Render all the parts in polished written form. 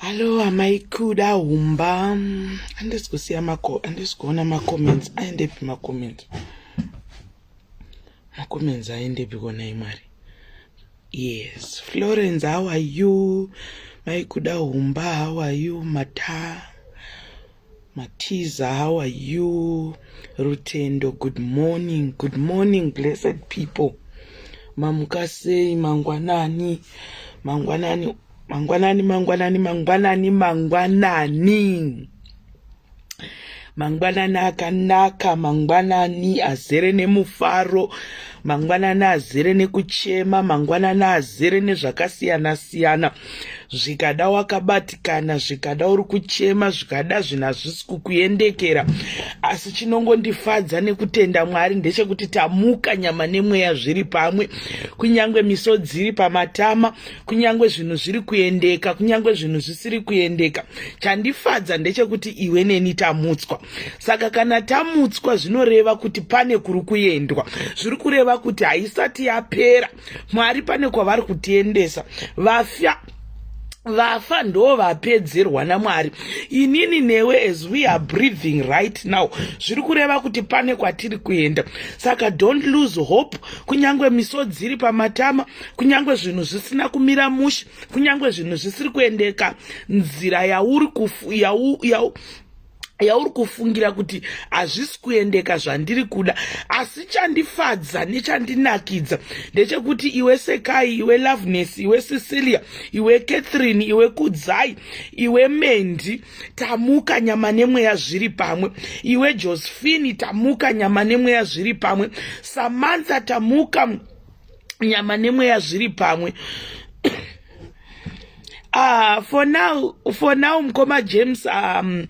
Hallo amai Kuda Humba. Handisi kusiya mako, handisi kuona macomments. Aendepi macomments? Macomments aendepi kona imwari? Yes, Florence, how are you? Mai Kuda Humba, how are you? Mata Matiza, how are you? Rutendo, good morning. Good morning, blessed people. Mamuka sei mangwanani? Mangwanani, mangwanani, mangwanani, mangwanani, mangwanani. Mangwanani akanaka, mangwanani azere nemufaro, mangwanani azere nekuchema, mangwanani azere nezvakasiyana siyana. Zvikada wakabatikana, zvikada uri kuchema, zvikada zvinhu hazvisi kukuendekera, asi chinongondifadza nekutenda Mwari ndechekuti tamuka nyama nemweya zviri pamwe. Kunyange misodzi iri pamatama, kunyange zvinhu zviri kuendeka, kunyange zvinhu zvisiri kuendeka, chandifadza ndechekuti iwe neni tamutswa. Saka kana tamutswa, zvinoreva kuti pane kuri kuendwa, zviri kureva kuti haisati yapera. Mwari pane kwavari kutiendesa. Vafya vafa ndo vapedzerwa naMwari. Inini newe, as we are breathing right now, zviri kureva kuti pane kwatiri kuenda. Saka don't lose hope. Kunyange misodzi iri pamatama, kunyange zvinhu zvisina kumira mushe, kunyange zvinhu zvisiri kuendeka nzira yauri yau, yau, yauri kufungira kuti hazvisi kuendeka zvandiri kuda, asi chandifadza nechandinakidza ndechekuti iwe Sekai, iwe Loveness, iwe Cecilia, iwe Catherine, iwe Kudzai, iwe Mendi, tamuka nyama nemweya zviri pamwe. Iwe Josephine, tamuka nyama nemweya zviri pamwe. Samantha, tamuka nyama nemweya zviri pamwe. For now, Mkoma James, I'm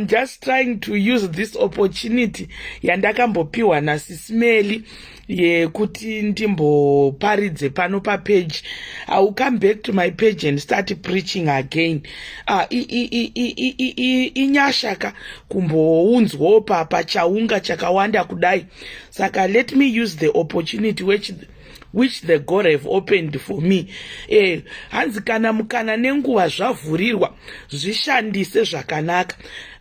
just trying to use this opportunity yandakambopiwa naSismeli yekuti ndimboparidze pano papage. I will come back to my page and start preaching again. Inyasha ka kumbounzwawo pachaunga chakawanda kudai. Saka let me use the opportunity which the God have opened for me. Hanzi kana mukana nenguva zvavhurirwa, zvishandise zvakanaka.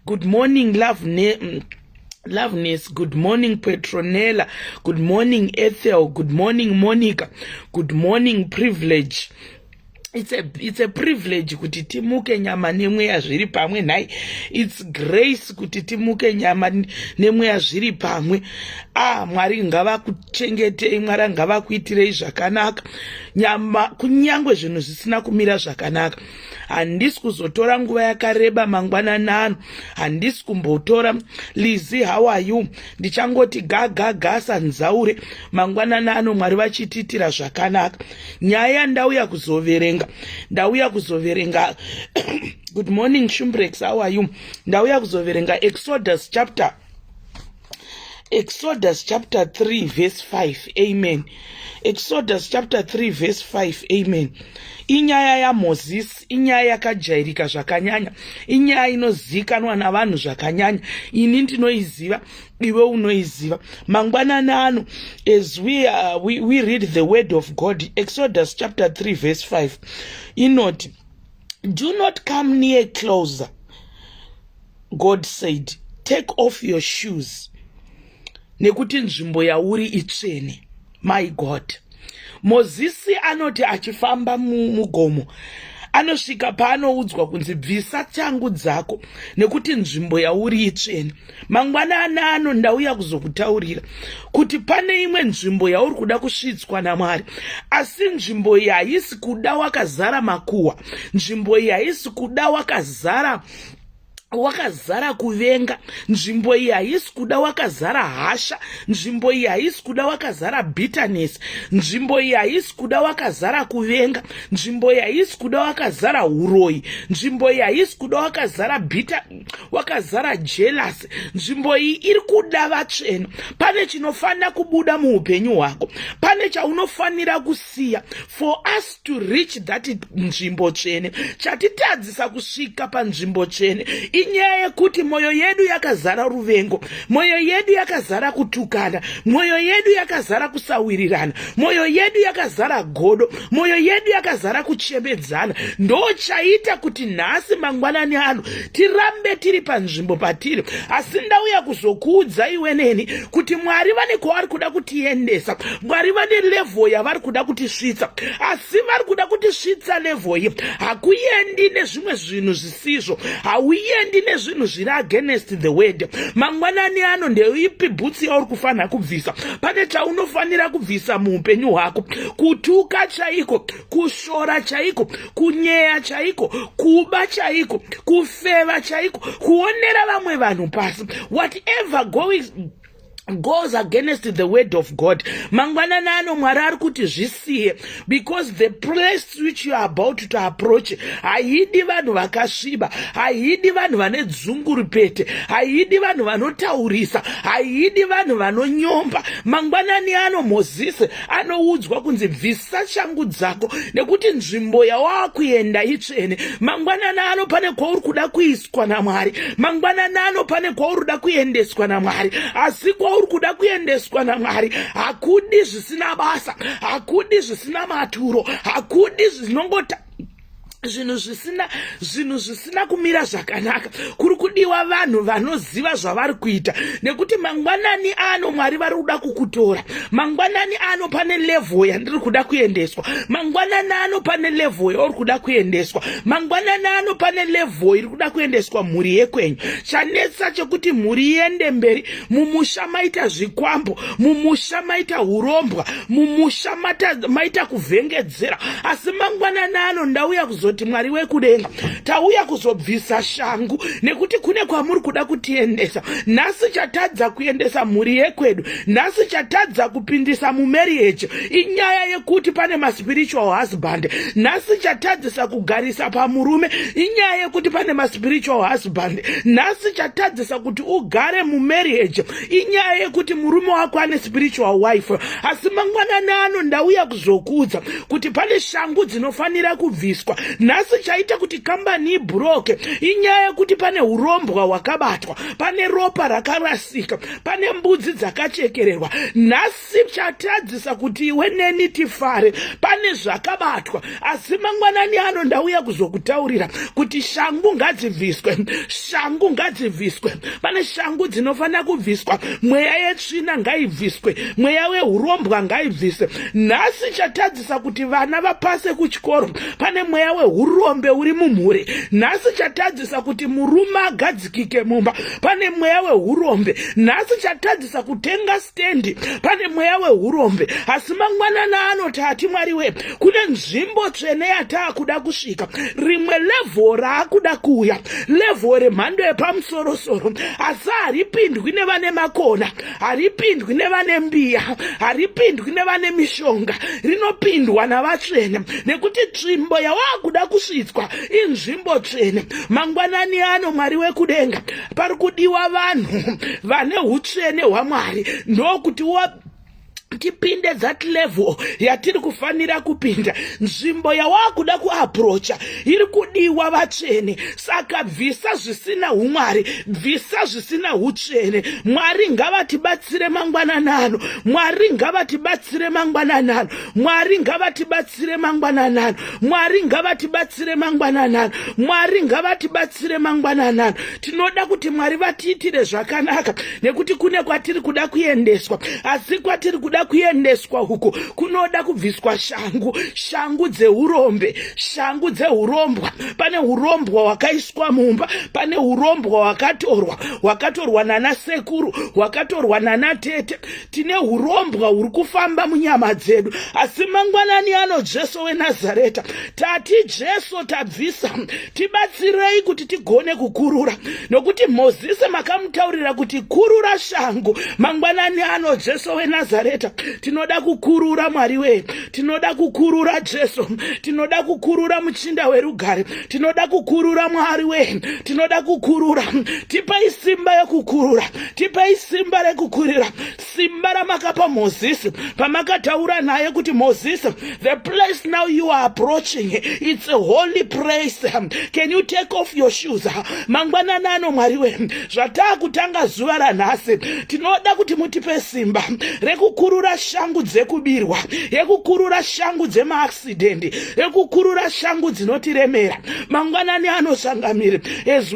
Good morning, love ne Loveness. Good morning, Petronella. Good morning, Ethel. Good morning, Monica. Good morning, Privilege. It's a privilege kuti timuke nyama nemweya zviri pamwe nhai. It's grace kuti timuke nyama nemweya zviri pamwe. Ah, Mwari ngavakuchengetei, Mwari ngavakuitirei zvakanaka. Nyama kunyange zvinhu zvisina kumira zvakanaka, handisi kuzotora nguva yakareba mangwananano. Handisi kumbotora. Lizi, how are you? Ndichangoti gagagasa nzaure mangwananano, Mwari vachitiitira zvakanaka. Nyaya yandauya kuzoverenga, ndauya kuzoverenga. Good morning, Shumbrex, how are you? Ndauya kuzoverenga Exodus chapter 3 verse 5. Amen. Exodus chapter 3 verse 5. Amen. Inyaya yaMozisi, inyaya yakajairika zvakanyanya, inyaya inozivikanwa navanhu zvakanyanya. Ini ndinoiziva, iwe unoiziva. Mangwanani ano, as we read the word of God, Exodus chapter 3 verse 5 inoti, "Do not come near closer," God said. "Take off your shoes, nekuti nzvimbo yauri itsvene." My God. Mozisi anoti achifamba mugomo, anosvika paanoudzwa kunzi, "Bvisa shangu dzako nekuti nzvimbo yauri itsvene." Mangwanani ano ndauya kuzokutaurira kuti pane imwe nzvimbo yauri kuda kusvitswa naMwari, asi nzvimbo iyi haisi kuda wakazara makuhwa, nzvimbo iyi haisi kuda wakazara kuvenga, nzvimbo iyi haisi kuda wakazara hasha, nzvimbo iyi haisi kuda wakazara bitterness, nzvimbo iyi haisi kuda wakazara kuvenga, nzvimbo iyi haisi kuda wakazara uroyi, nzvimbo iyi haisi kuda wakazara bitter, wakazara jealous. Nzvimbo iyi iri kuda vatsvene. Pane chinofanira kubuda muupenyu hwako, pane chaunofanira kusiya for us to reach that nzvimbo tsvene. Chatitadzisa kusvika panzvimbo tsvene Inyaya yekuti mwoyo yedu yakazara ruvengo, mwoyo yedu yakazara kutukana, mwoyo yedu yakazara kusawirirana, mwoyo yedu yakazara godo, mwoyo yedu yakazara kuchemedzana. Ndochaita kuti nhasi mangwanani ano tirambe tiri panzvimbo patiri. Asi ndauya kuzokuudza iwe neni kuti Mwari vane kwavari kuda kutiendesa, Mwari vane level yavari kuda kutisvitsa, asi vari kuda kutisvitsa level iyi hakuendi nezvimwe zvinhu zvisizvo, hauendi nezvinhu zviri against the word. Mangwanani ano ndeipi bhutsi yauri kufanira kubvisa? Pane chaunofanira kubvisa muupenyu hwako. Kutuka chaiko, kushora chaiko, kunyeya chaiko, kuba chaiko, kufeva chaiko, kuonera vamwe vanhu pasi, whatever goes against the word of God. Mangwanani ano Mwari ari kuti zvisiye, because the place which you are about to approach haidi vanhu vakasviba, haidi vanhu vane dzungurupete, haidi vanhu vanotaurisa, haidi vanhu vanonyomba. Mangwanani ano Mozisi anoudzwa kunzi bvisa shangu dzako nekuti nzvimbo yawaakuenda itsvene. Mangwanani ano pane kwauri kuda kuiswa naMwari, mangwanani ano pane kwauri kuda kuendeswa naMwari, asi kwauri kuda kuendeswa naMwari hakudi zvisina basa, hakudi zvisina maturo, hakudi zvinongota zvinhu zvisina kumira zvakanaka. Kuri kudiwa vanhu vanoziva zvavari kuita, nekuti mangwanani ano Mwari vari kuda kukutora. Mangwanani ano pane level yandiri kuda kuendeswa, mangwanani ano pane level yauri kuda kuendeswa, mangwanani ano pane level iri kuda kuendeswa mhuri yekwenyu. Chanetsa chekuti mhuri iende mberi, mumusha maita zvikwambo, mumusha maita urombwa, mumusha maita kuvhengedzera. Asi mangwanani ano ndauya kuzoti, Mwari wekudenga, tauya kuzobvisa shangu nekuti kune kwamuri kuda kutiendesa. Nhasi chatadza kuendesa mhuri yekwedu, nhasi chatadza kupindisa mumarriage, inyaya yekuti pane maspiritual husband. Nhasi chatadzisa kugarisa pamurume, inyaya yekuti pane maspiritual husband. Nhasi chatadzisa kuti ugare mumarriage, inyaya yekuti murume wako ane spiritual wife. Asi mangwanani ano ndauya kuzokuudza kuti pane shangu dzinofanira kubviswa. Nhasi chaita kuti kambani ibhuroke, inyaya yekuti pane urombwa hwakabatwa, pane ropa rakarasika, pane mbudzi dzakachekererwa. Nhasi chatadzisa kuti iwe neni tifare, pane zvakabatwa. Asi mangwanani ano ndauya kuzokutaurira kuti shangu ngadzibviswe, shangu ngadzibviswe. Pane shangu dzinofanira kubviswa. Mweya yetsvina ngaibviswe, mweya weurombwa ngaibvise. Nhasi chatadzisa kuti vana vapase kuchikoro, pane mweya weurombe uri mumhuri. Nhasi chatadzisa kuti murume agadzikike mumba, pane mweya weurombe. Nhasi chatadzisa kutenga stendi, pane mweya weurombe. Asi mangwanani anoti ati, Mwari we, kune nzvimbo tsvene yataakuda kusvika, rimwe level raakuda kuuya, level remhando yepamusorosoro, asi haripindwi nevane makona, haripindwi nevane mbiya, haripindwi nevane mishonga, rinopindwa navatsvene, nekuti tsvimbo yawaakuda kusvitswa inzvimbo tsvene. Mangwanani ano, Mwari wekudenga, pari kudiwa vanhu vane utsvene hwaMwari, ndokuti tipinde that level yatiri kufanira kupinda. Nzvimbo yawakuda kuapproacha iri kudiwa vatsvene. Saka bvisa zvisina umwari, bvisa zvisina utsvene. Mwari ngavatibatsire mangwananano, Mwari ngavatibatsire mangwananano, Mwari ngavatibatsire mangwananano, Mwari ngavatibatsire mangwananano, Mwari ngavatibatsire mangwananano. Tinoda kuti Mwari vatiitire zvakanaka, nekuti kune kwatiri kuda kuendeswa, asi kwatiri kuda kuendeswa uku kunoda kubviswa shangu, shangu dzeurombe, shangu dzeurombwa. Pane urombwa hwakaiswa mumba, pane urombwa hwakatorwa, hwakatorwa nana sekuru, hwakatorwa nana tete. Tine urombwa huri kufamba munyama dzedu. Asi mangwanani ano, Jesu weNazareta, tati, Jesu, tabvisa, tibatsirei kuti tigone kukurura, nokuti Mozisi makamutaurira kuti kurura shangu. Mangwanani ano, Jesu weNazareta, tinoda kukurura. Mwari wee. Tinoda kukurura Jesu, tinoda kukurura muchinda werugare, tinoda kukurura Mwari we, tinoda kukurura. Tipei simba yekukurura, tipei simba rekukurira, simba ramakapa Mozisi pamakataura naye kuti Mozisi, the place now you are approaching, it's a holy place, can you take off your shoes? Mangwanani ano Mwari we, zvataakutanga zuva ranhasi, tinoda kuti mutipe simba rekukurura shangu dzekubirwa, yekukurura shangu dzemaaccident, rekukurura shangu dzinotiremera. Mangwanani ano sangamire, as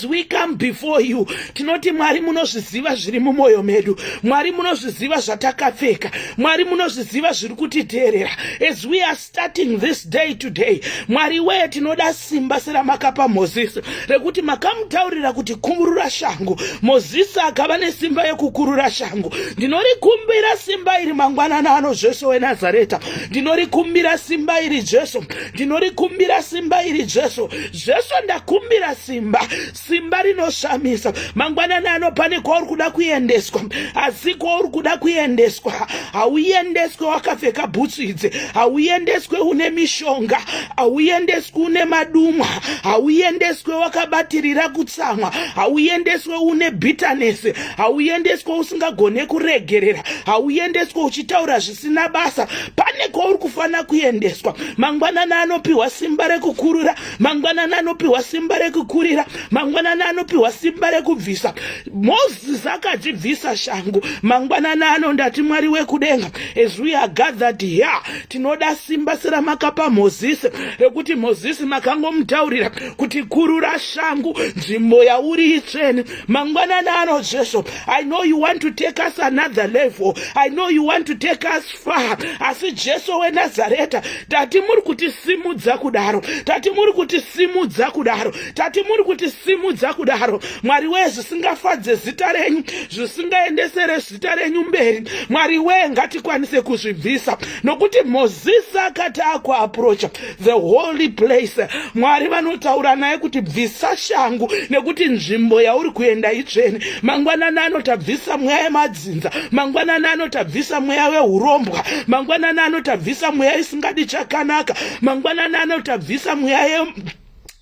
we come before you, tinoti Mwari, munozviziva zviri mumwoyo medu. Mwari, munozviziva zvatakapfeka. Mwari, munozviziva zviri kutiteerera. As we are starting this day today, Mwari wee, tinoda simba seramakapa Mozisi, rekuti makamutaurira kuti kurura shangu. Mozisi akava nesimba yekukurura shangu. Ndinorikumbira simba iri mangwanana ano, Jesu weNazareta. Ndinorikumbira simba iri, Jesu. Ndinorikumbira simba iri, Jesu. Jesu, ndakumbira simba, simba rinoshamisa. Mangwanani ano pane kwauri kuda kuendeswa, asi kwauri kuda kuendeswa hauendeswe wakapfeka bhutsu idzi, hauendeswe une mishonga, hauendeswe une madumwa, hauendeswe wakabatirira kutsamwa, hauendeswe une bitterness, hauendeswe usingagone kuregerera, hauendeswe uchitaura zvisina basa. Pane kwauri kufanira kuendeswa. Mangwanani anopiwa simba rekukurura, mangwanani anopiwa simba rekukurira, mangwanani anopiwa simba rekubvisa. Mozisi akadzibvisa shangu. Mangwanani ano ndati, Mwari wekudenga, as we are gathered here, tinoda simba seramakapa Mozisi, rekuti Mozisi makangomutaurira kuti kurura shangu, nzvimbo yauri itsvene. Mangwanani ano, Jesu, I know you want to take us another level, I know you want to take us far, asi Jesu weNazareta, tati muri kutisimudza kudaro, tati muri kutisimudza kudaro, tati muri kutisimudza kudaro, Mwari wee, zvisingafadze zita renyu, zvisingaendesere zita renyu mberi, Mwari wee, ngatikwanise kuzvibvisa, nokuti Mozisi akati akuapproacha the holy place, Mwari vanotaura naye kuti bvisa shangu nekuti nzvimbo yauri kuenda itsvene. Mangwanani anotabvisa mweya yemadzinza, mangwanani anotabvisa mweya weurombwa, mangwanani anotabvisa mweya isingadi chakanaka, mangwanani anotabvisa mweya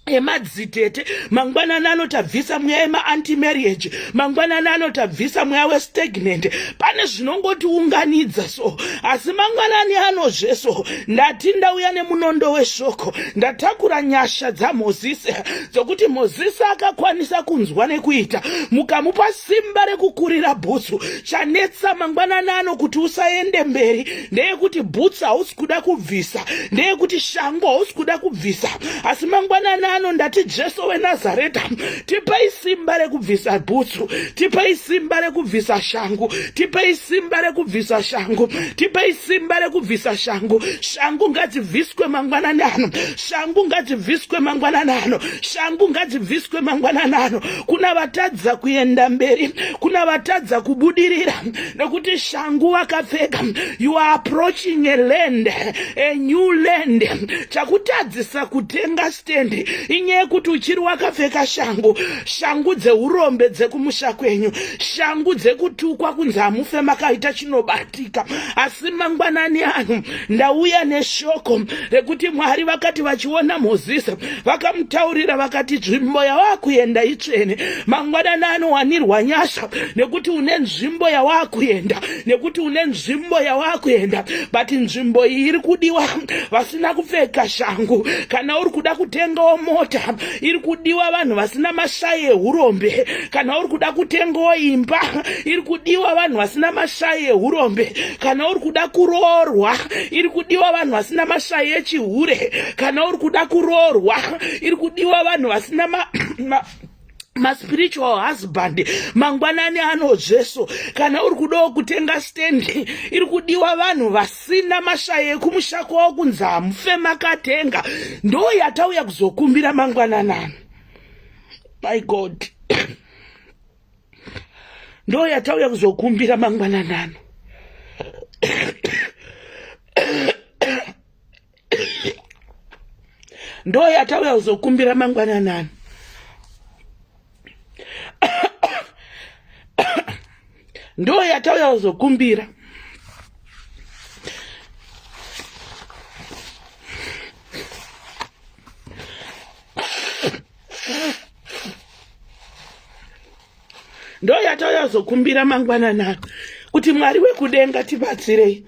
yemadzitete, mangwanani anotabvisa mweya yemaanti-marriage, mangwanani anotabvisa mweya westagnant. Pane zvinongotiunganidza so, asi mangwanani anozveso ndati ndauya nemunondo weshoko. Ndatakura nyasha dzaMozisi, dzokuti Mozisi akakwanisa kunzwa nekuita, mukamupa simba rekukurira bhutsu. Chanetsa mangwanani ano kuti usaende mberi ndeyekuti bhutsu hausi kuda kubvisa, ndeyekuti shangu hausi kuda kubvisa. Asi mangwanani ano ndati, Jesu weNazareta, tipei simba rekubvisa bhutsu, tipei simba rekubvisa shangu, tipei simba rekubvisa shangu, tipei simba rekubvisa shangu. Shangu ngadzibviswe mangwanani ano, shangu ngadzibviswe mangwanani ano, shangu ngadzibviswe mangwanani ano. Kuna vatadza kuenda mberi, kuna vatadza kubudirira nekuti shangu vakapfeka. You are approaching a land, a new land. Chakutadzisa kutenga stand inyaya yekuti uchiri wakapfeka shangu, shangu dzeurombe dzekumusha kwenyu, shangu dzekutukwa kunzi hamufe makaita chinobatika. Asi mangwanani ano ndauya neshoko rekuti Mwari vakati vachiona Mozisi, vakamutaurira vakati nzvimbo yavakuenda itsvene. Mangwanani anowanirwa nyasha nekuti une nzvimbo yawakuenda, nekuti une nzvimbo yawakuenda, but nzvimbo iyi iri kudiwa vasina kupfeka shangu. Kana uri kuda kutengawo mota, iri kudiwa vanhu vasina mashai ehurombe. Kana uri kuda kutengawo imba, iri kudiwa vanhu vasina mashai ehurombe. Kana uri kuda kuroorwa, iri kudiwa vanhu vasina mashai echihure. Kana uri kuda kuroorwa, iri kudiwa vanhu vasina maspiritual husband. Mangwanani ano, Jesu, kana uri kudawo kutenga stendi, iri kudiwa vanhu vasina mashai ekumusha kwavo kunzi hamufe makatenga. Ndo yatauya kuzokumbira mangwanani ano. My God, ndo yatauya kuzokumbira mangwanani ano. Ndo yatauya kuzokumbira mangwanani ano. Ndo yatauya kuzokumbira. Yatauya kuzokumbira mangwanana, kuti Mwari wekudenga tibatsirei.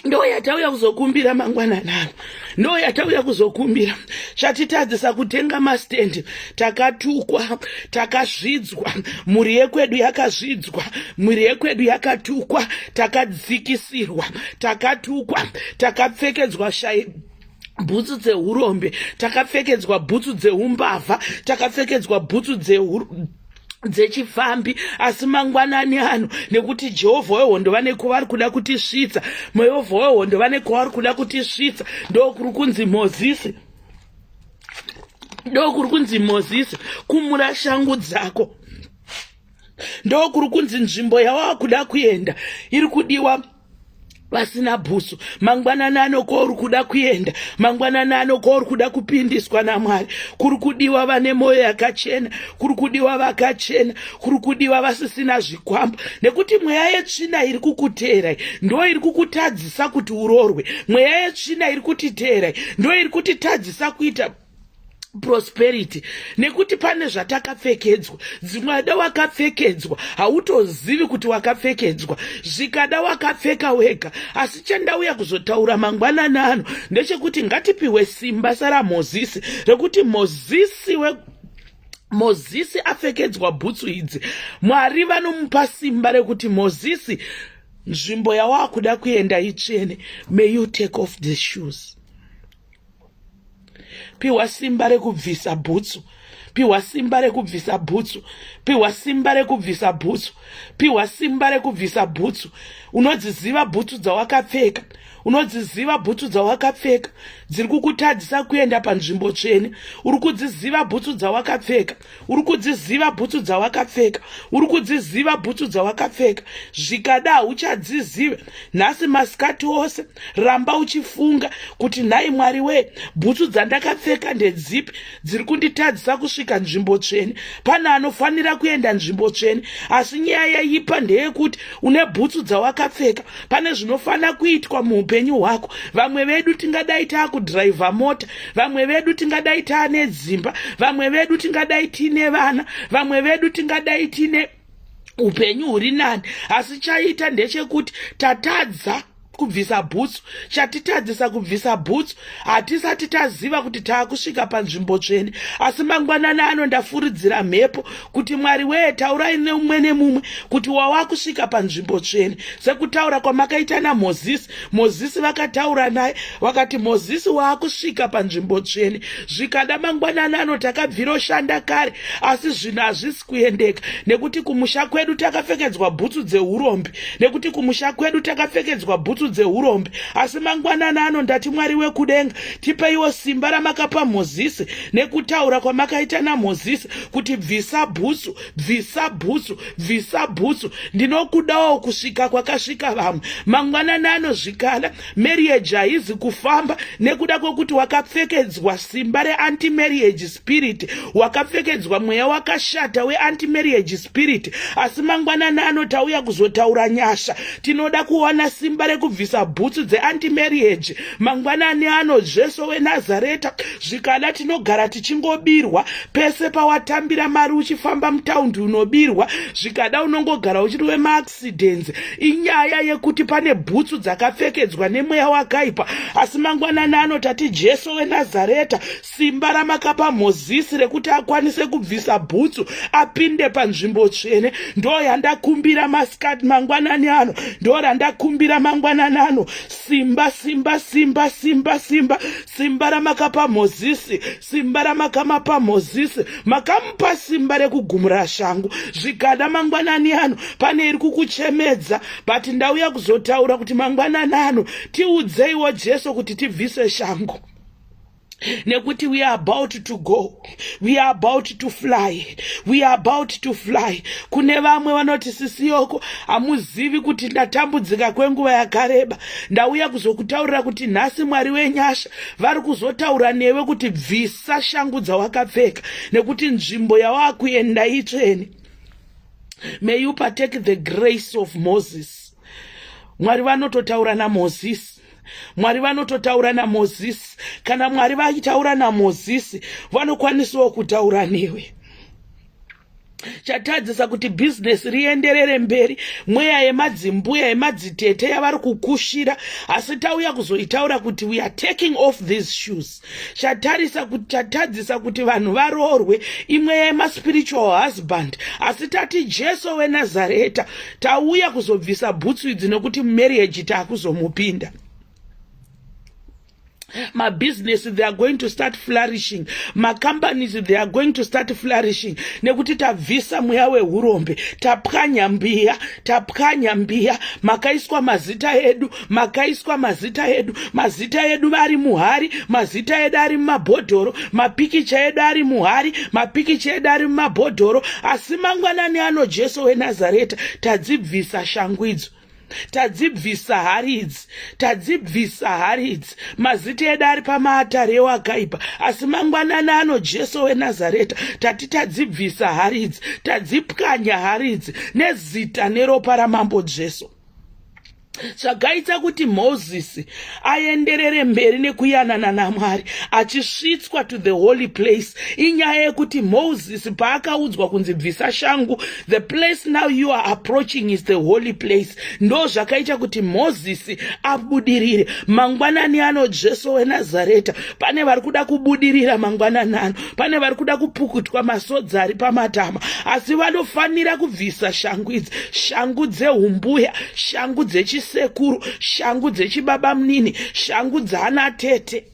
Ndo yatauya kuzokumbira mangwananano, ndo yatauya kuzokumbira. Chatitadzisa kutenga mastendi, takatukwa, takazvidzwa, mhuri yekwedu yakazvidzwa, mhuri yekwedu yakatukwa, takadzikisirwa, takatukwa, takapfekedzwa shai bhutsu dzehurombe, takapfekedzwa bhutsu dzeumbavha, takapfekedzwa bhutsu dzechifambi. Asi mangwanani ano, nekuti Jehovha wehondo vane kwavari kuda kutisvitsa, Jehovha wehondo vane kwavari kuda kutisvitsa, ndokuri kunzi Mozisi, ndokuri kunzi Mozisi, kumura shangu dzako. Ndokuri kunzi nzvimbo yawava kuda kuenda iri kudiwa vasina bhutsu. Mangwanani ano, kwauri kuda kuenda mangwanani ano, kwauri kuda kupindiswa naMwari, kuri kudiwa vane mwoyo yakachena, kuri kudiwa vakachena, kuri kudiwa vasisina zvikwambo, nekuti mweya yetsvina iri kukuteerai ndo iri kukutadzisa kuti urorwe. Mweya yetsvina iri kutiteerai ndo iri kutitadzisa kuita prosperity, nekuti pane zvatakapfekedzwa. Dzimwe wakapfekedzwa, hautozivi kuti wakapfekedzwa. Zvikada wakapfeka wega. Asi chandauya kuzotaura mangwanani ano ndechekuti ngatipiwe simba saraMozisi, rekuti Mozisi we Mozisi apfekedzwa bhutsu idzi, Mwari vanomupa simba rekuti, "Mozisi, nzvimbo yawakuda kuenda itsvene. May you take off the shoes." Piwa simba rekubvisa bhutsu, piwa simba rekubvisa bhutsu, piwa simba rekubvisa bhutsu, piwa simba rekubvisa bhutsu. Unodziziva bhutsu dzawakapfeka, unodziziva bhutsu dzawakapfeka dziri kukutadzisa kuenda panzvimbo tsvene. Uri kudziziva bhutsu dzawakapfeka, uri kudziziva bhutsu dzawakapfeka, uri kudziziva bhutsu dzawakapfeka. Zvikada hauchadzizive nhasi masikati ose, ramba uchifunga kuti, "Nhai Mwari wee, bhutsu dzandakapfeka ndedzipi dziri kunditadzisa kusvika nzvimbo tsvene?" Pane anofanira kuenda nzvimbo tsvene, asi nyaya yaipa ndeyekuti une bhutsu dzawakapfeka. Pane zvinofanira kuitwa muupenyu hwako. Vamwe vedu tingadai taakudhiraivha mota, vamwe vedu tingadai taane dzimba, vamwe vedu tingadai tiine vana, vamwe vedu tingadai tiine upenyu huri nani, asi chaita ndechekuti tatadza kubvisa bhutsu. Chatitadzisa kubvisa bhutsu, hatisati taziva kuti taakusvika panzvimbo tsvene. Asi mangwanani ano ndafuridzira mhepo kuti, Mwari wee, taurai neumwe nemumwe kuti wava kusvika panzvimbo tsvene, sekutaura kwamakaita naMozisi. Mozisi vakataura naye, vakati, "Mozisi, waakusvika panzvimbo tsvene." Zvikada mangwanani ano takabviroshanda kare, asi zvinhu hazvisi kuendeka nekuti kumusha kwedu takapfekedzwa bhutsu dzeurombe, nekuti kumusha kwedu takapfekedzwa bhutsu dzeurombe. Asi mangwanani ano ndati, Mwari wekudenga, tipeiwo simba ramakapa Mozisi nekutaura kwamakaita naMozisi kuti, "Bvisa bhutsu, bvisa bhutsu, bvisa bhutsu." Ndinokudawo kusvika kwakasvika vamwe mangwanani ano. Zvikana marriage haizi kufamba nekuda kwekuti wakapfekedzwa simba reanti-marriage spirit, wakapfekedzwa mweya wakashata weanti-marriage spirit. Asi mangwanani ano tauya kuzotaura nyasha. Tinoda kuwana simba rekubvisa bhutsu dzeanti-marriage mangwanani ano, Jesu weNazareta. Zvikada tinogara tichingobirwa. Pese pawatambira mari uchifamba mutaundi unobirwa. Zvikada unongogara uchiri wemaaccidents. Inyaya yekuti pane bhutsu dzakapfekedzwa nemweya wakaipa. Asi mangwanani ano tati, Jesu weNazareta, simba ramakapa Mozisi rekuti akwanise kubvisa bhutsu apinde panzvimbo tsvene, ndo yandakumbira masikati mangwanani ano, ndo randakumbira mangwanani ano. Simba, simba, simba, simba, simba, simba ramakapa Mozisi, simba ramakamapa Mozisi. Makamupa simba rekugumura shangu. Zvikada mangwanani ano pane iri kukuchemedza, but ndauya kuzotaura kuti mangwanani ano tiudzeiwo, Jesu, kuti tibvise shangu, nekuti we are about to go, we are about to fly, we are about to fly. Kune vamwe vanoti, "Sisiyoko, hamuzivi kuti ndatambudzika kwenguva yakareba." Ndauya kuzokutaurira kuti nhasi Mwari wenyasha vari kuzotaura newe kuti bvisa shangu dzawakapfeka, nekuti nzvimbo yawakuenda itsvene. May you partake the grace of Moses. Mwari vanototaura naMozisi. Mwari vanototaura naMozisi. Kana Mwari vaitaura naMozisi, vanokwanisawo kutaura newe. Chatadzisa kuti bhizinesi rienderere mberi mweya yemadzimbuya yemadzitete yavari kukushira, asi tauya kuzoitaura kuti we are taking off these shoes. Chatarisa kuti chatadzisa kuti vanhu varoorwe imweya yemaspiritual husband, asi tati Jesu weNazareta tauya kuzobvisa bhutsu idzi nekuti marriage taakuzomupinda. Mabusiness, they are going to start flourishing. Macompanies, they are going to start flourishing nekuti tabvisa mweya wehurombe, tapwanya mbiya, tapwanya mbiya. Makaiswa mazita edu, makaiswa mazita edu, mazita edu vari muhari, mazita edu ari mumabhodhoro, mapikicha edu ari muhari, mapikicha edu ari mumabhodhoro. Asi mangwanani ano, Jesu weNazareta, tadzibvisa shangu idzo, tadzibvisa hari idzi, tadzibvisa hari idzi. Mazita edu ari pamaatari ewakaipa, asi mangwanani ano, Jesu weNazareta, tati tadzibvisa hari idzi, tadzipwanya hari idzi nezita neropa raMambo Jesu. Zvakaita kuti Mozisi aenderere mberi nekuyanana naMwari achisvitswa to the holy place inyaya yekuti Mozisi paakaudzwa kunzi bvisa shangu, the place now you are approaching is the holy place, ndo zvakaita kuti Mozisi abudirire. Mangwanani ano, Jesu weNazareta, pane vari kuda kubudirira mangwanani ano, pane vari kuda kupukutwa masodzi ari pamatama, asi vanofanira kubvisa shangu idzi, shangu dzehumbuya, shangu dzechisekuru, shangu dzechibaba munini, shangu dzaana tete.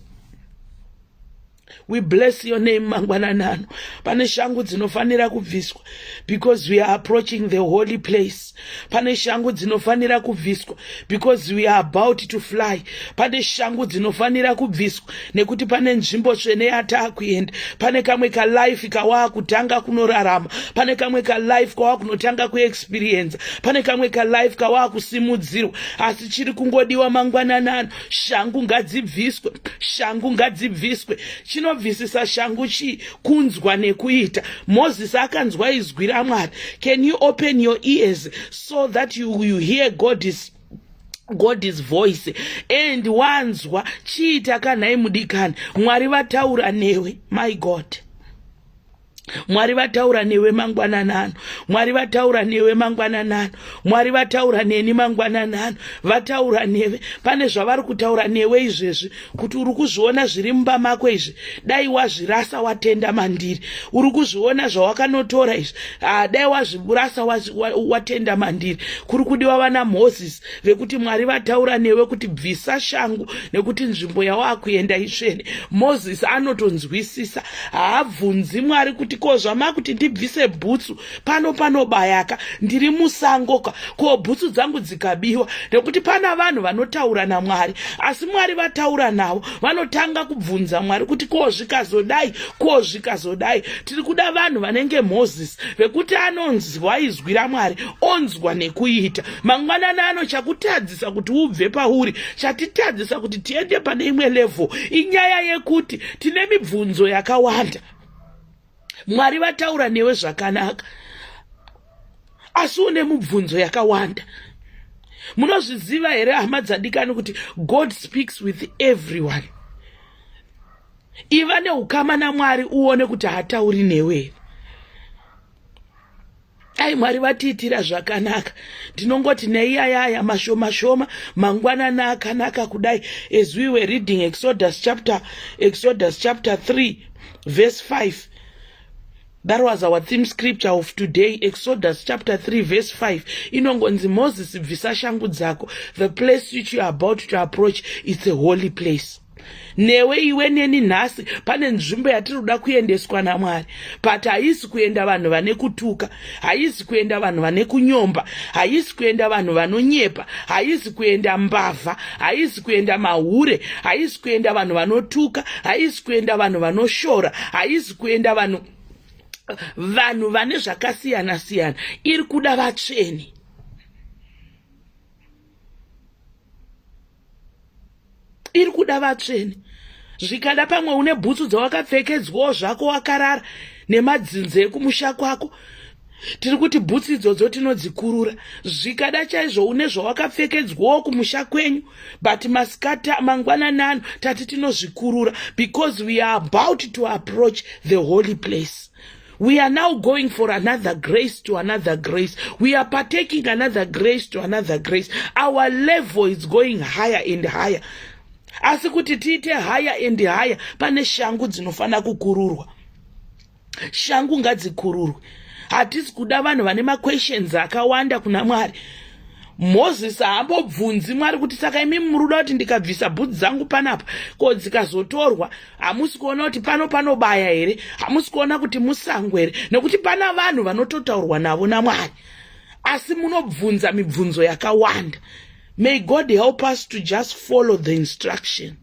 We bless your name mangwanani ano. Pane shangu dzinofanira kubviswa because we are approaching the holy place. Pane shangu dzinofanira kubviswa because we are about to fly. Pane shangu dzinofanira kubviswa nekuti pane nzvimbo tsvene yataakuenda. Pane kamwe kalife kawaakutanga kunorarama, pane kamwe kalife kawakunotanga kuexperiensa, pane kamwe kalife kawaakusimudzirwa. Asi chiri kungodiwa mangwanani ano, shangu ngadzibviswe, shangu ngadzibviswe. Chinobvisisa shangu chii? Kunzwa nekuita. Mozisi akanzwa izwi raMwari. Can you open your ears so that you hear God's voice? And wanzwa, chiita kanhai mudikani. Mwari vataura newe. My God, Mwari vataura newe mangwanani ano. Mwari vataura newe mangwanani ano. Mwari vataura neni mangwanani ano. Vataura newe. Pane zvavari kutaura newe izvezvi, kuti uri kuzviona zviri mumba mako izvi, dai wazvirasa watenda mandiri. Uri kuzviona zvawakanotora izvi, ah, dai wazvirasa watenda mandiri. Kuri kudiwa vana Mozisi vekuti Mwari vataura newe kuti bvisa shangu nekuti nzvimbo yawaakuenda itsvene. Mozisi anotonzwisisa, haabvunzi Mwari kuti ko zvamakuti ndibvise bhutsu pano panobayaka, ndiri musango ka, ko bhutsu dzangu dzikabiwa? Nekuti pana vanhu vanotaura naMwari, asi Mwari vataura navo vanotanga kubvunza Mwari kuti ko zvikazodai, ko zvikazodai. Tiri kuda vanhu vanenge Mozisi vekuti anonzwa izwi raMwari, onzwa nekuita. Mangwanani ano, chakutadzisa kuti ubve pauri, chatitadzisa kuti tiende pane imwe level, inyaya yekuti tine mibvunzo yakawanda. Mwari vataura newe zvakanaka, asi une mubvunzo yakawanda. Munozviziva here, hama dzadikani, kuti God speaks with everyone? Iva neukama naMwari uone kuti haatauri newe here. Ai, Mwari vatiitira zvakanaka. Ndinongoti neiyayaya mashoma shoma mangwanani akanaka kudai. As we were reading Exodus chapter 3 verse 5, that was our theme scripture of today. Exodus chapter 3 verse 5 inongonzi, "Moses, bvisa shangu dzako. The place which you are about to approach is a holy place." Newe iwe neni nhasi pane nzvimbo yatiri kuda kuendeswa naMwari, but haisi kuenda vanhu vane kutuka, haisi kuenda vanhu vane kunyomba, haisi kuenda vanhu vanonyepa, haisi kuenda mbavha, haisi kuenda mahure, haisi kuenda vanhu vanotuka, haisi kuenda vanhu vanoshora, haisi kuenda vanhu vane zvakasiyana siyana. Iri kuda vatsvene. Iri kuda vatsvene. Zvikada pamwe une bhutsu dzawakapfekedzwawo zvako wakarara nemadzinza ekumusha kwako. Tiri kuti bhutsi idzodzo tinodzikurura. Zvikada chaizvo une zvawakapfekedzwawo kumusha kwenyu, but masikati mangwanani ano tati tinozvikurura because we are about to approach the holy place. We are now going for another grace to another grace. We are partaking another grace to another grace. Our level is going higher and higher. Asi kuti tiite higher and higher, pane shangu dzinofanira kukururwa. Shangu ngadzikururwe. Hatisi kuda vanhu vane maquestions akawanda kuna Mwari. Mozisi haambobvunzi Mwari kuti saka imi muri kuda kuti ndikabvisa bhutsu dzangu panapa, ko dzikazotorwa, hamusi kuona kuti pano panobaya here? Hamusi kuona kuti musango here? Nekuti pana vanhu vanototaurwa navo naMwari, asi munobvunza mibvunzo yakawanda. May God help us to just follow the instruction.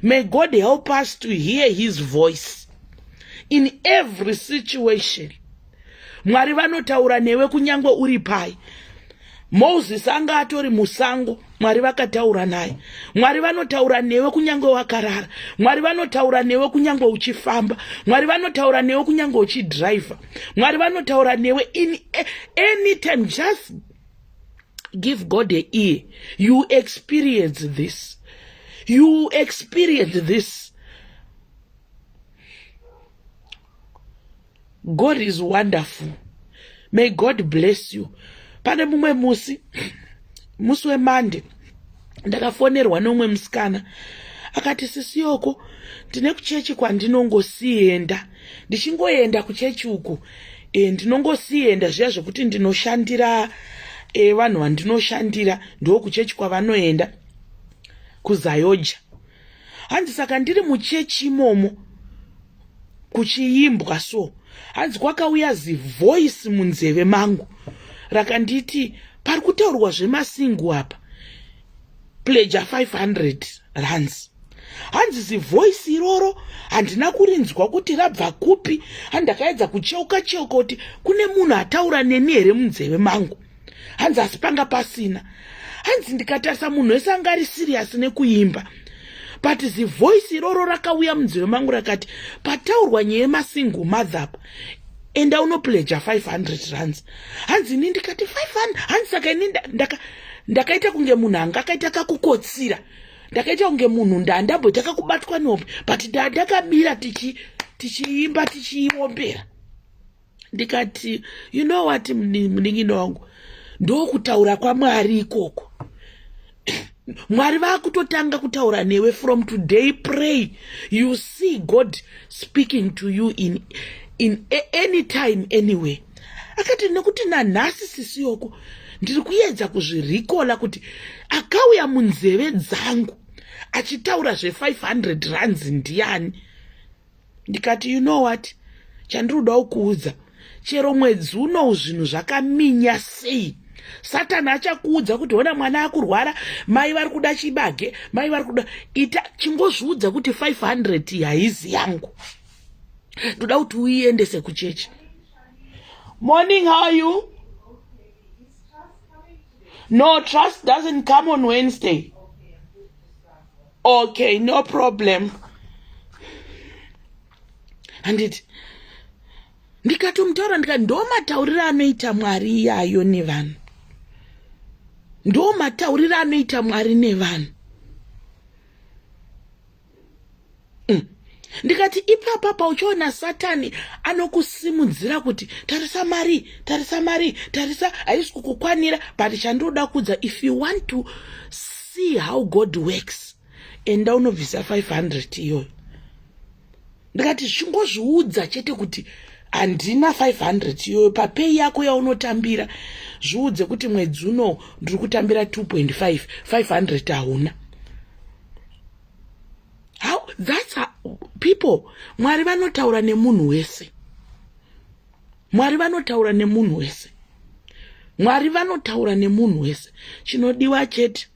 May God help us to hear his voice in every situation. Mwari vanotaura newe kunyange uri pai. Moses anga atori musango, Mwari vakataura naye. Mwari vanotaura newe kunyange wakarara. Mwari vanotaura newe kunyange uchifamba. Mwari vanotaura newe kunyange uchidriver. Mwari vanotaura newe in any time. Just give God a ear. You experience this. You experience this. God is wonderful. May God bless you. Pane mumwe musi, musi weMande, ndakafonerwa neumwe musikana akati, sisi Yoko, ndine kuchechi kwandinongosienda, ndichingoenda kuchechi uku ndinongosienda zviya zvekuti ndinoshandira vanhu vandinoshandira ndo kuchechi kwavanoenda kuZayoja. Hanzi saka ndiri muchechi imomo kuchiimbwa so, hanzi kwakauya zivoice munzeve mangu rakanditi, pari kutaurwa zvemasingu apa, pledge 500 rands. Hanzi zivoice iroro handina kurinzwa kuti rabva kupi. Handakaedza kucheuka cheuka kuti kune munhu ataura neni here munzeve mangu. Hanzi asi panga pasina. Hanzi ndikatarisa, munhu wese anga ari serious nekuimba, but zivoice iroro rakauya munzeve mangu rakati, pataurwa nyaya yemasingle mother apa, enda unopledge 500 rands. Hanzi ini ndikati 500. Hanzi saka ini ndakaita kunge munhu anga akaita kakukotsira, ndakaita kunge munhu ndandamboita kakubatwa nehope, but ndandakamira tichiimba, tichiiombera. Ndikati, you know what, munin'ina wangu, ndokutaura kwaMwari ikoko. Mwari vaakutotanga kutaura newe from today. Pray, you see God speaking to you in any time, anyway. Akati, nekuti nanhasi, sisiyoko, ndiri kuedza kuzvirecalla kuti akauya munzeve dzangu achitaura zve500 rands ndiani. Ndikati, you know what, chandiri kuda kukuudza, chero mwedzi unou zvinhu zvakaminya sei, Satani achakuudza kuti hona mwana akurwara, mai vari kuda chibage, mai vari kuda ita, chingozviudza kuti 500 haizi yangu, ndoda kuti uiendese kuchechi. Morning, how are you? No, Trust doesn't come on Wednesday. Okay, no problem. Handiti ndikatomutaura, ndikati ndo matauriro anoita Mwari iyayo nevanhu, ndo matauriro anoita Mwari nevanhu. Ndikati ipapa pauchiona Satani anokusimudzira kuti tarisa mari, tarisa mari, tarisa, haisi kukukwanira. But chandinoda kuudza, if you want to see how God works, enda unobvisa 500 iyoyo. Ndikati zvingozviudza chete kuti handina 500 iyoyo papay yako yaunotambira. Zviudze kuti mwedzi uno ndiri kutambira 2.5, 500 hauna. How that's how, people, Mwari vanotaura nemunhu wese. Mwari vanotaura nemunhu wese. Mwari vanotaura nemunhu wese. Chinodiwa chete,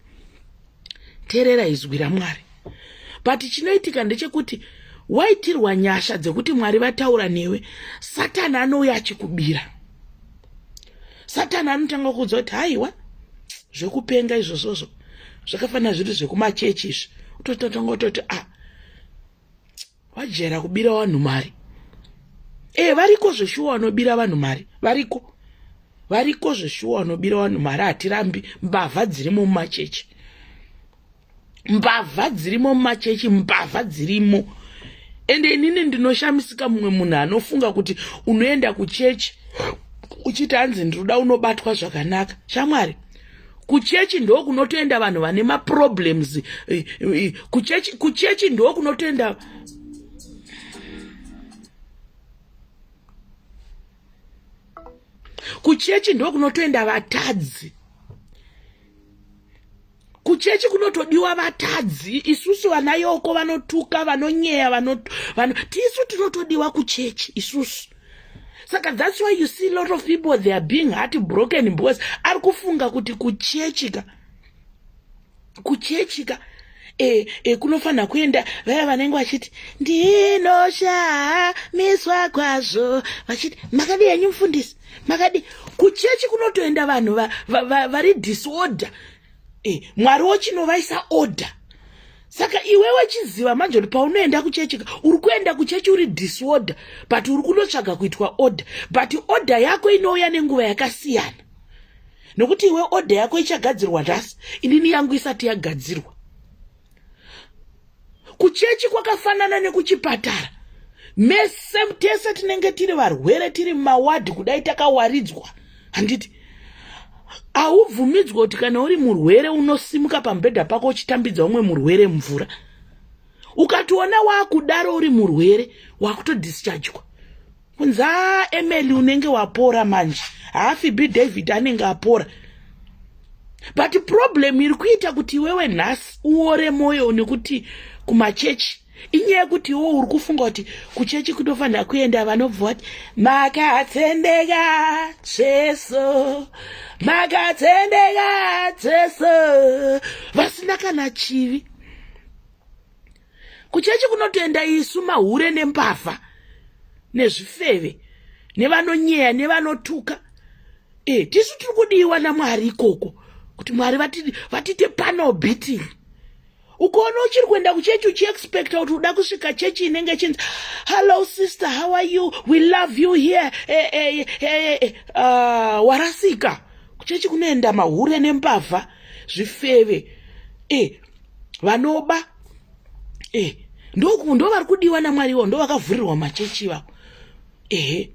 teerera izwi raMwari. But chinoitika ndechekuti waitirwa nyasha dzekuti Mwari vataura newe, Satani anouya achikubira. Satani anotanga kuudza kuti haiwa, zvekupenga izvozvozvo, zvakafanira zviri zvekumachechi izvi. Utototanga utoti, a ah, wajera kubira vanhu mari. E, variko zveshuwa vanobira vanhu mari, variko. Variko zveshuwa vanobira vanhu mari, hatirambi. Mbavha dzirimo mumachechi, mbavha dzirimo mumachechi, mbavha dzirimo. Ende inini ndinoshamisika mumwe munhu anofunga kuti unoenda kuchechi uchiti hanzi ndinoda unobatwa zvakanaka. Shamwari, kuchechi ndo kunotoenda vanhu vane maproblems. Eh, eh, kuchechi, kuchechi ndo kunotoenda kuchechi ndo kunotoenda vatadzi. Kuchechi kunotodiwa vatadzi. Isusu vanayoko vanotuka, vanonyeya, vano, vano, tisu tinotodiwa kuchechi isusu. Saka that's why you see a lot of people, they are being heart broken because ari kufunga kuti kuchechi ka, kuchechi ka e, e, kunofanira kuenda vaya vanenge vachiti ndinoshamiswa kwazvo, vachiti makadi henyu mufundisi, makadi. Kuchechi kunotoenda vanhu vari va, va, va disorder. E, Mwari wochinovaisa order. Saka iwewe chiziva manje kuti paunoenda kuchechi, uri kuenda kuchechi uri disorder, but uri kunotsvaga kuitwa order. But order yako inouya nenguva yakasiyana, nokuti iwe order yako ichagadzirwa nhasi, inini yangu isati yagadzirwa. Kuchechi kwakafanana nekuchipatara. Mese tese tinenge tiri varwere, tiri mumawadhi kudai, takawaridzwa, handiti? Haubvumidzwa kuti kana uri murwere unosimuka pamubhedha pako uchitambidza umwe murwere mvura. Ukatoona waakudaro uri murwere, wakutodischargwa, kunzi a Emily, unenge wapora manje. Haafi b David anenge apora. But problem iri kuita kuti iwewe nhasi uore mwoyo nekuti kumachechi inyaya yekuti iwe uri kufunga kuti kuchechi kunofanira kuenda vanobva vati makatsendeka Jesu, makatsendeka Jesu, vasina kana chivi. Kuchechi kunotoenda isu mahure nembavha nezvifeve nevanonyeya nevanotuka. E, tisu tiri kudiwa naMwari ikoko, kuti Mwari vatite panel beating. Ukaona uchiri kuenda kuchechi uchiexpecta kuti uda kusvika chechi inenge ichinzi, "Hello sister, how are you? We love you here," eh, eh, eh, eh, warasika. Kuchechi kunoenda mahure nembavha, zvifeve, vanoba. Ndo vari kudiwa naMwari ivo, ndo vakavhurirwa machechi ivavo. Ehe,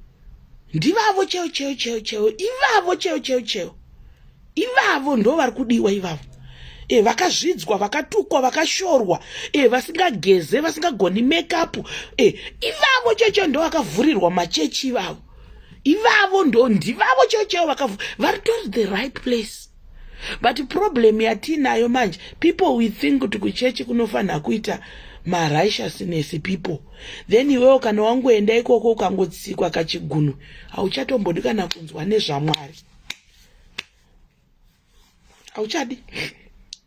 ndivavo cheo cheo cheo cheo ivavo, cheo cheo cheo ivavo, ndo vari kudiwa ivavo. Vakazvidzwa, vakatukwa, vakashorwa, vasingageze, vasingagoni makeup, ivavo cheo cheo ndo vakavhurirwa machechi ivavo. Ivavo ndo ndivavo cheo cheo vari tori the right place. But problem yatiinayo manje, people, we think kuti kuchechi kunofanira kuita marighteousness people. Then iwewo kana wangoenda ikoko, ukangotsikwa kachigunwe, hauchatombodi kana kunzwa nezvaMwari, hauchadi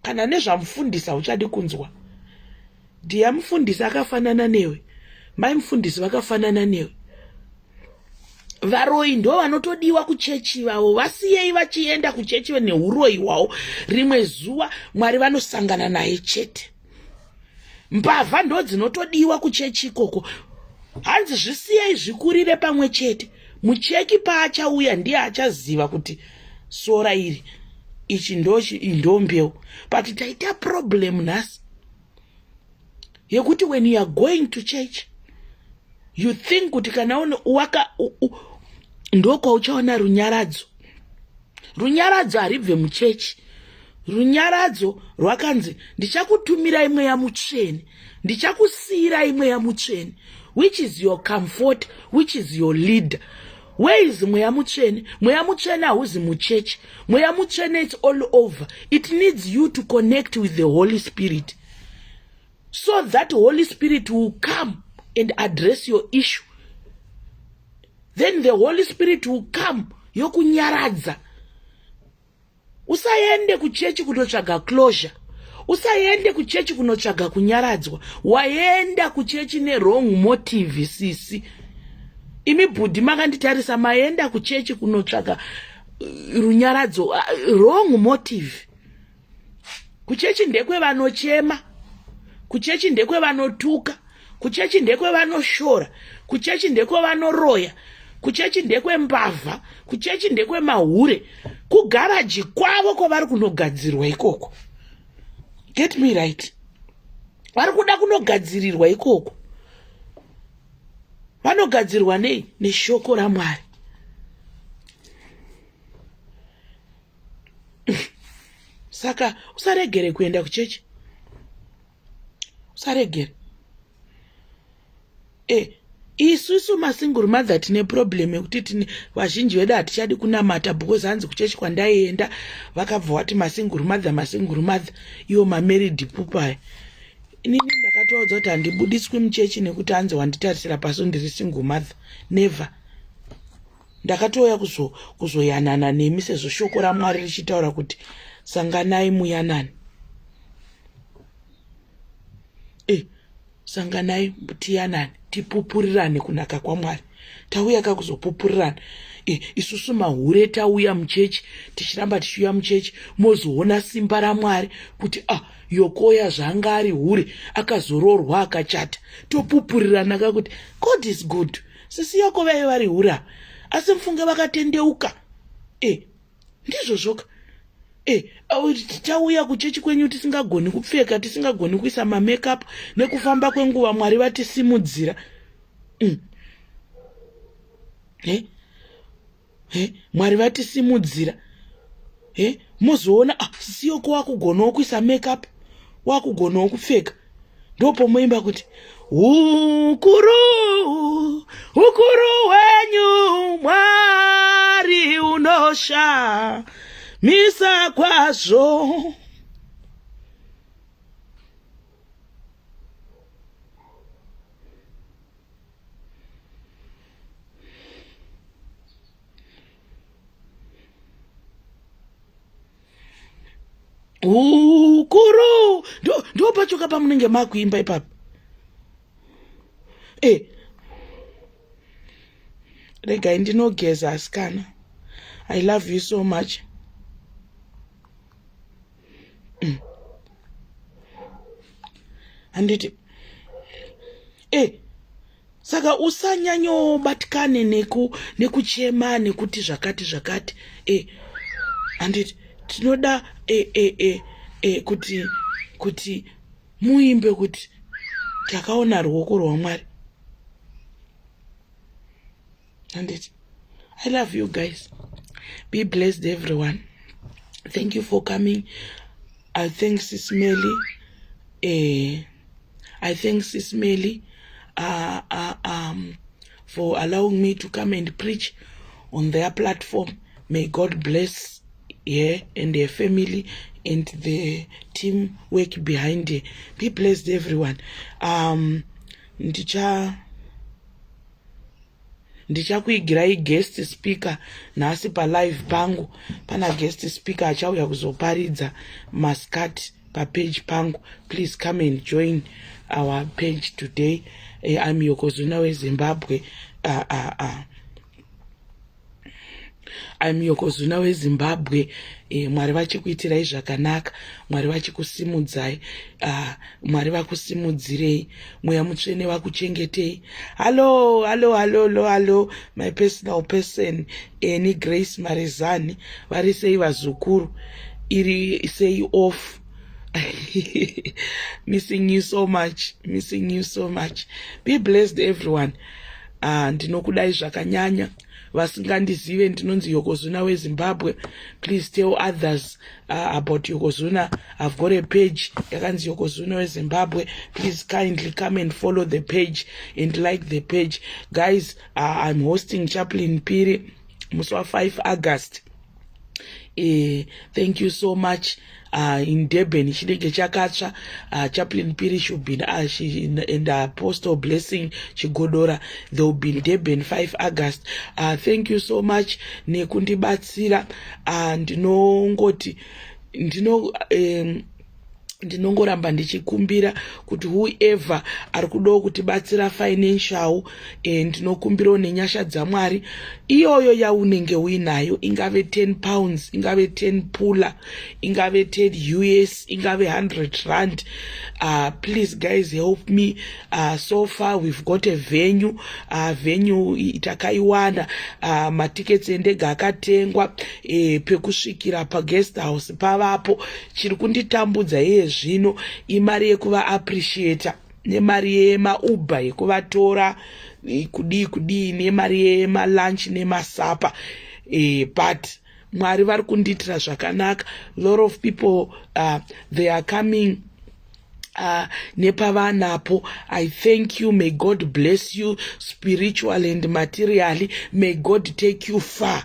kana nezvamufundisi, hauchadi kunzwa. Dhiya, mufundisi akafanana newe, mai mufundisi vakafanana newe. Varoi ndo vanotodiwa kuchechi vavo. Vasiyei vachienda kuchechi neuroi hwavo. Rimwe zuva Mwari vanosangana naye chete. Mbavha ndo dzinotodiwa kuchechi ikoko. Hanzi zvisiyei zvikurire pamwe chete. Mucheki paachauya ndiye achaziva kuti sora iri, ichi ndo mbeu. But taita problem nhasi yekuti when you are going to church, you think kuti kana waka ndokwauchaona runyaradzo. Runyaradzo haribve muchechi. Runyaradzo rwakanzi, "Ndichakutumirai Mweya Mutsvene, ndichakusiyirai Mweya Mutsvene," which is your comfort, which is your leader. Where is Mweya Mutsvene? Mweya Mutsvene hauzi muchechi. Mweya Mutsvene, it's all over. It needs you to connect with the Holy Spirit so that Holy Spirit will come and address your issue. Then the Holy Spirit will come yokunyaradza. Usaende kuchechi kunotsvaga closure, usaende kuchechi kunotsvaga kunyaradzwa. Waenda kuchechi newrong motive. Sisi imi bhudhi makanditarisa, maenda kuchechi kunotsvaga runyaradzo, wrong motive. Kuchechi ndekwevanochema, kuchechi ndekwevanotuka, kuchechi ndekwevanoshora, kuchechi ndekwevanoroya. Kuchechi ndekwembavha, kuchechi ndekwemahure, kugaraji kwavo kwavari kunogadzirwa ikoko. Get me right, vari kuda kunogadzirirwa ikoko. Vanogadzirwa nei? Neshoko raMwari. Saka usaregere kuenda kuchechi, usaregere. E, isusu masingle mother tine problem yekuti tine vazhinji vedu hatichadi kunamata because hanzi kuchechi kwandaienda vakabva wati masingle mother, masingle mother, iwo mamarried pupaya. Inini ndakatovaudza kuti handibudiswi muchechi nekuti hanzi wanditarisira pasi ndiri single mother. Never. Ndakatouya kuzoyanana nemi sezvo shoko raMwari richitaura kuti sanganai muyanani. E, sanganai tiyanane, tipupurirane kunaka kwaMwari. Tauya kakuzopupurirana. E, isusu mahure tauya muchechi, tichiramba tichiuya muchechi, mozoona simba raMwari kuti ah, Yokoya zvanga ari hure akazoroorwa akachata. Topupurirana kakuti God is good. Sisi Yoko vaive vari hure ava, asi mufunge vakatendeuka. E, ndizvo zvoka. E, tauya kuchechi kwenyu tisingagoni kupfeka, tisingagoni kuisa mamakeup, nekufamba kwenguva Mwari vatisimudzira. Mwari vatisimudzira. Mozoona ah, siyoko wakugonawo kuisa makeup, wakugonawo kupfeka. Ndopomoimba kuti ukuru ukuru hwenyu Mwari unoshamisa kwazvo. Ukuru ndo pachoka pamunenge makuimba ipapo. E, regai ndinogeza asikana. I love you so much. Handiti? E, saka usanyanyobatikane nekuchema nekuti zvakati zvakati. E, handiti tinoda e, e, e, e, kuti muimbe kuti takaona ruoko rwaMwari. Handiti? I love you guys. Be blessed everyone. Thank you for coming. I thank Sis Melly. I thank Sis Melly for allowing me to come and preach on their platform. May God bless her and her family and the team work behind her. Be blessed everyone. Ndichakuigirai guest speaker nhasi palive pangu. Pana guest speaker achauya kuzoparidza maskati papage pangu. Please come and join our page today. I'm Yokozuna weZimbabwe. I'm Yokozuna weZimbabwe. Mwari vachikuitirai zvakanaka, Mwari vachikusimudzai, Mwari vakusimudzirei, Mweya Mutsvene vakuchengetei. Hallo, hallo, hallo, hallo, hallo, my personal person Eni Grace Marizani. Vari sei vazukuru? Iri sei off? Missing you so much, missing you so much. Be blessed everyone. Ndinokudai zvakanyanya. Vasingandizive, ndinonzi Yokozuna weZimbabwe. Please tell others about Yokozuna. I've got a page yakanzi Yokozuna weZimbabwe. Please kindly come and follow the page and like the page, guys. I'm hosting Chaplain Piri musi wa5 August. Thank you so much. In Durban chinenge chakatsva. Chaplain Piri should be and Apostle Blessing Chigodora, they will be in Durban 5 August. Thank you so much nekundibatsira. Ndinongoti ndino Ndinongoramba ndichikumbira kuti whoever ari kudawo kutibatsira financial, ndinokumbirawo nenyasha dzaMwari iyoyo yaunenge uinayo, ingave £10, ingave 10 pula, ingave 10 US, ingave 100 rand, please guys, help me. So far we've got a venue. Venue takaiwana, matickets endege akatengwa, pekusvikira paguest house pavapo. Chiri kunditambudza iye zvino imari yekuvaappreciata nemari yemaUber yekuvatora, kudii kudii, nemari yemalunch nemasupper, but Mwari vari kundiitira zvakanaka. Lot of people, they are coming nepavanapo. I thank you. May God bless you spiritually and materially. May God take you far.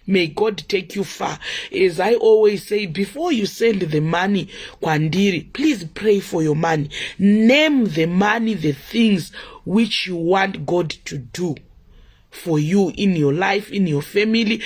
May God take you far. As I always say, before you send the money kwandiri, please pray for your money. Name the money, the things which you want God to do for you in your life, in your family.